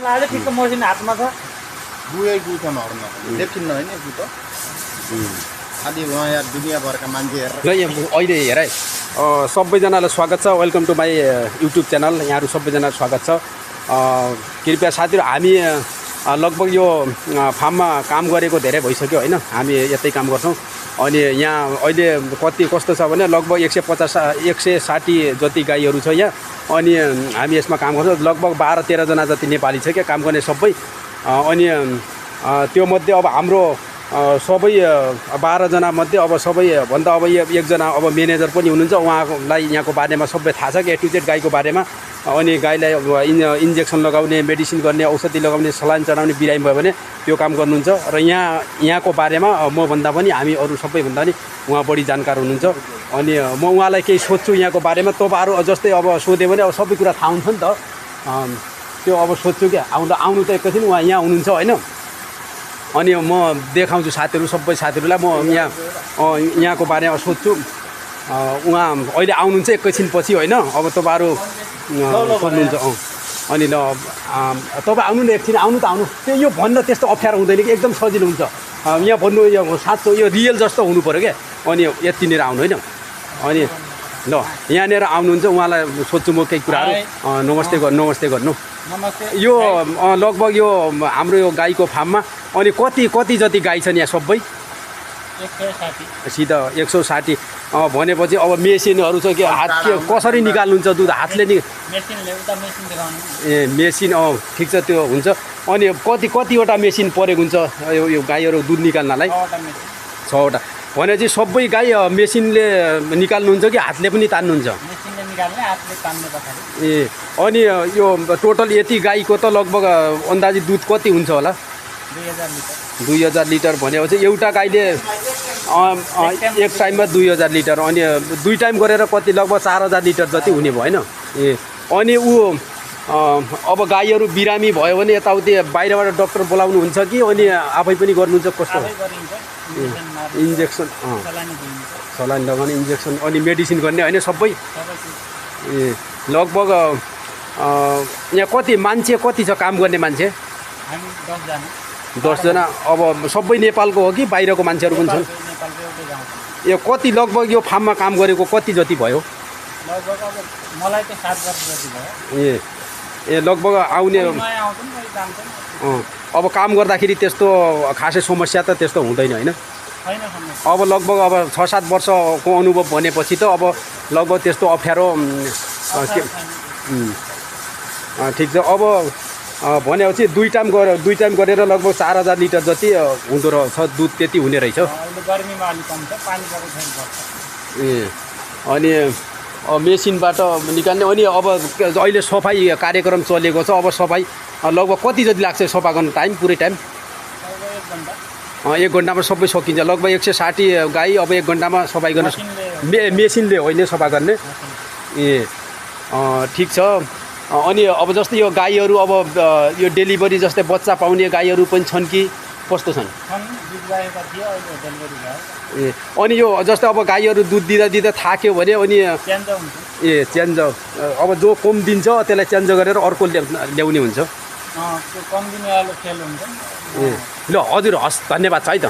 लाले ठिक मसिन हातमा छ बुयै बुझ्न नहर्न देखिन्न हैन बुझ आदि वहाँ यार दुनियाँभरका मान्छे हेरेर ल यहाँ अहिले हेर है सबैजनालाई स्वागत छ welcome to my YouTube channel यहाँहरू सबैजनालाई स्वागत छ कृपया साथीहरू हामी लगभग यो फार्ममा काम गरेको धेरै भइसक्यो हैन हामी यतै काम गर्छौँ अनि यहाँ अहिले कति कस्तो छ भने लगभग 150 160 जति गाईहरू छ यहाँ अनि हामी यसमा काम गर्छौँ लगभग 12-13 जना जति नेपाली छ क्या काम गर्ने सबै अनि त्यो मध्ये अब हाम्रो सबै 12 जना मध्ये अब सबै भन्दा अब एकजना अब म्यानेजर पनि हुनुहुन्छ उहाँलाई यहाँको बारेमा सबै थाहा छ कि ए टु जेड गाईको बारेमा अनि गाईलाई इन्जेक्सन लगाउने मेडिसिन गर्ने औषधि लगाउने सलाइन चढाउने बिरामी भयो भने त्यो काम गर्नुहुन्छ र यहाँको बारेमा म भन्दा पनि हामी अरू सबैभन्दा पनि उहाँ बढी जानकार हुनुहुन्छ अनि म उहाँलाई केही सोध्छु यहाँको बारेमा तपाईँहरू जस्तै अब सोध्यो भने अब सबै कुरा थाहा हुन्छ नि त त्यो अब सोध्छु क्या आउनु त एकैछिन उहाँ यहाँ हुनुहुन्छ होइन अनि म देखाउँछु साथीहरू सबै साथीहरूलाई म यहाँको बारेमा सोध्छु उहाँ अहिले आउनुहुन्छ एकैछिन पछि होइन अब तपाईँहरू सोध्नुहुन्छ अनि ल तपाईँ आउनु न एकछिन आउनु त आउनु त्यो यो भन्न त्यस्तो अप्ठ्यारो हुँदैन कि एकदम सजिलो हुन्छ यहाँ भन्नु यो साँचो यो रियल जस्तो हुनु पऱ्यो क्या अनि यतिनिर आउनु होइन अनि ल यहाँनिर आउनुहुन्छ उहाँलाई सोध्छु म केही कुराहरू नमस्ते गर्नु यो लगभग यो हाम्रो यो गाईको फार्ममा अनि कति जति गाई छन् यहाँ सबै 160 सिधा 160 भनेपछि अब मेसिनहरू छ कि हात के कसरी निकाल्नुहुन्छ दुध हातले मेसिनले उता मेसिन देखाउनु ए मेसिन ठिक छ त्यो हुन्छ अनि कतिवटा मेसिन परेको हुन्छ यो गाईहरू दुध निकाल्नलाई 6वटा भनेपछि सबै गाई मेसिनले निकाल्नुहुन्छ कि हातले पनि तान्नुहुन्छ मेसिनले निकाल्ने हातले तान्ने पछाडि ए अनि यो टोटल यति गाईको त लगभग अन्दाजी दुध कति हुन्छ होला 2000 लिटर भनेपछि एउटा गाईले एक टाइममा 2000 लिटर अनि दुई टाइम गरेर कति लगभग 4000 लिटर जति हुने भयो होइन ए अनि अब गाईहरू बिरामी भयो भने यताउति बाहिरबाट डक्टर बोलाउनु हुन्छ कि अनि आफै पनि गर्नुहुन्छ कस्तो इन्जेक्सन सलाइन लगाउने इन्जेक्सन अनि मेडिसिन गर्ने होइन सबै ए लगभग यहाँ कति मान्छे कति छ काम गर्ने मान्छे 10 जना अब सबै नेपालको हो कि बाहिरको मान्छेहरू पनि छन् यो कति लगभग यो फार्ममा काम गरेको कति जति भयो मलाई त 7 वर्ष जति भयो ए लगभग आउने अब काम गर्दाखेरि त्यस्तो खासै समस्या त त्यस्तो हुँदैन होइन अब लगभग अब 6-7 वर्षको अनुभव भनेपछि त अब लगभग त्यस्तो अप्ठ्यारो ठिक छ अब भनेपछि दुई टाइम गरेर लगभग 4000 लिटर जति हुँदो रहेछ दुध त्यति हुने रहेछ ए अनि मेसिनबाट निकाल्ने अनि अब अहिले सफाई कार्यक्रम चलेको छ अब सफाई लगभग कति जति लाग्छ सफा गर्न टाइम पुरै टाइम 1 घन्टामा सबै सकिन्छ लगभग 160 गाई अब 1 घन्टामा सफाई गर्न मेसिनले होइन सफा गर्ने ए ठिक छ अनि अब जस्तै यो गाईहरू अब यो डेलिभरी जस्तै बच्चा पाउने गाईहरू पनि छन् कि कस्तो छन् ए अनि यो जस्तै अब गाईहरू दुध दिँदा थाक्यो भने अनि ए चेन्ज अब जो कम दिन्छ त्यसलाई चेन्ज गरेर अर्को ल्याउने हुन्छ ए ल हजुर हस् धन्यवाद छ है त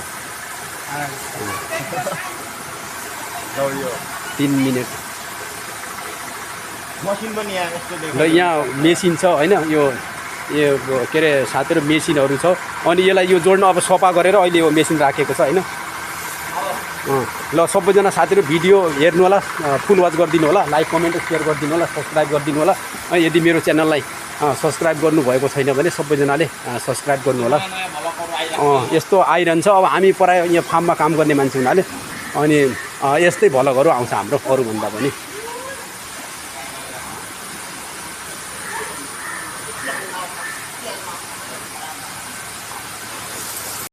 3 मिनट मसिन पनि यहाँ यस्तो ल यहाँ मेसिन छ होइन यो के अरे साथीहरू मेसिनहरू छ अनि यसलाई यो जोड्न अब सफा गरेर अहिले यो मेसिन राखेको छ होइन ल सबैजना साथीहरू भिडियो हेर्नु होला फुल वाच गरिदिनु होला लाइक कमेन्ट सेयर गरिदिनु होला सब्सक्राइब गरिदिनु होला यदि मेरो च्यानललाई सब्सक्राइब गर्नुभएको छैन भने सबैजनाले सब्सक्राइब गर्नु होला यस्तो आइरहन्छ अब हामी प्रायः यहाँ फार्ममा काम गर्ने मान्छे हुनाले अनि यस्तै भ्लगहरू आउँछ हाम्रो अरूभन्दा पनि